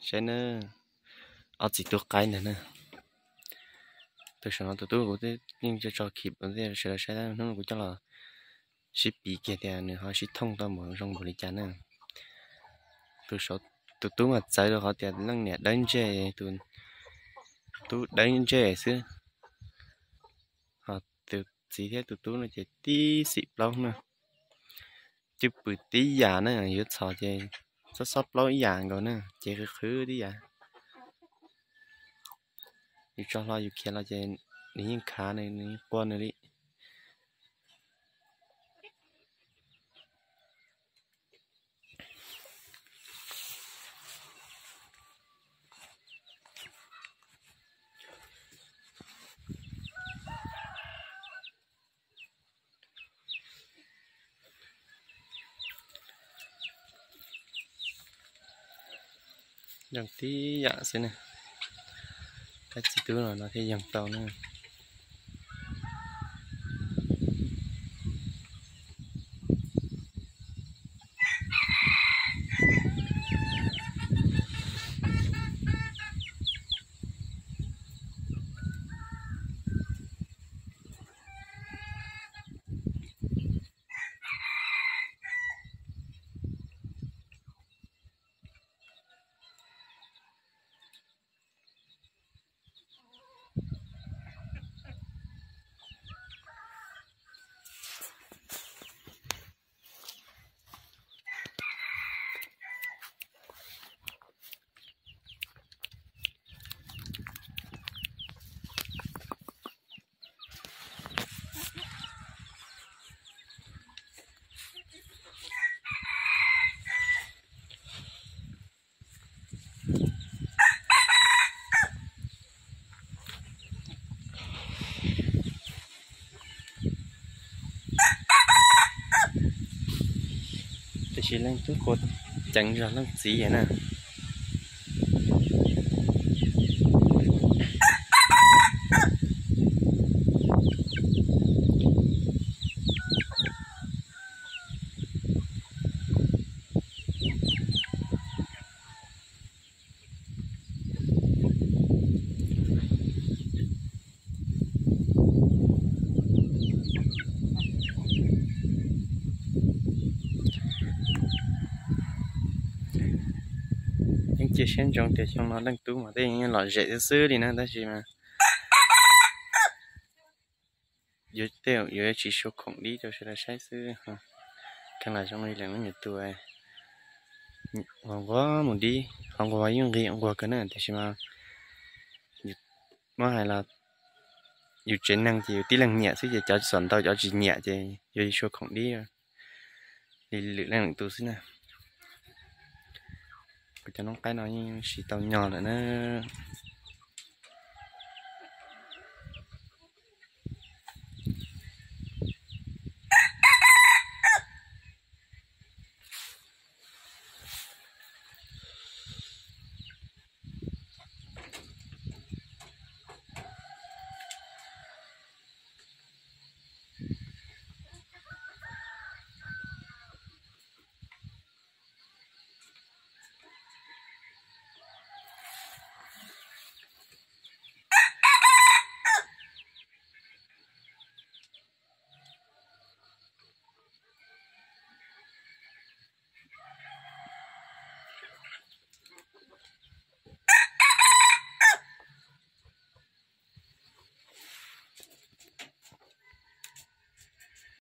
Saib na, ob txiv tub qaib ntag na. Tus saum no tus tub kuv yeej tso khib sawv daws saib, hnub no kuv coj los sib piv kiag tias nws ho sib thooj tau mus zoo npaum li cas na. Tus saum, tus tub mas txawv rau qhov tias leej niam dawb ntseg, tus tub dawb ntseg xwb. Ho tus txiv thiab tus tub no ces tib xim plaub na, cwj pwm tib yam na, yuav txhom ces xob xob plaub ib yam nkaus na, ces qhwv qhwv tib yam. Yus tso hlo yus khiav los ces nws yeej khav nws, nws yeej quaj nws li. Yeej tib yam xwb na, kav txiv tub no no thiaj yeej tau na. Tiam sis leej tub quaj ceev zog leej txiv na. Yeej cia siab ntsoov tias xyoo no leej tub mas tej yeej lom zem xwb xwb li na, tab sis mas yuav tej yuav tsis sua khoom dib rau sawv daws saib xwb. Kheev lam zoo li lawm me nyuam tus nquag nquag mus dib, qhov nquag yeej nqi nquag kawg na, tiam sis mas muab hais los yus tsev neeg ces yus tib leeg nyiam xwb ces cov txom ntau cov tsis nyiam ces yuav sua khoom dib li lwm leej lwm tus xwb na. Kuv cov noob qaib no yeej siv tau nyo lawm na.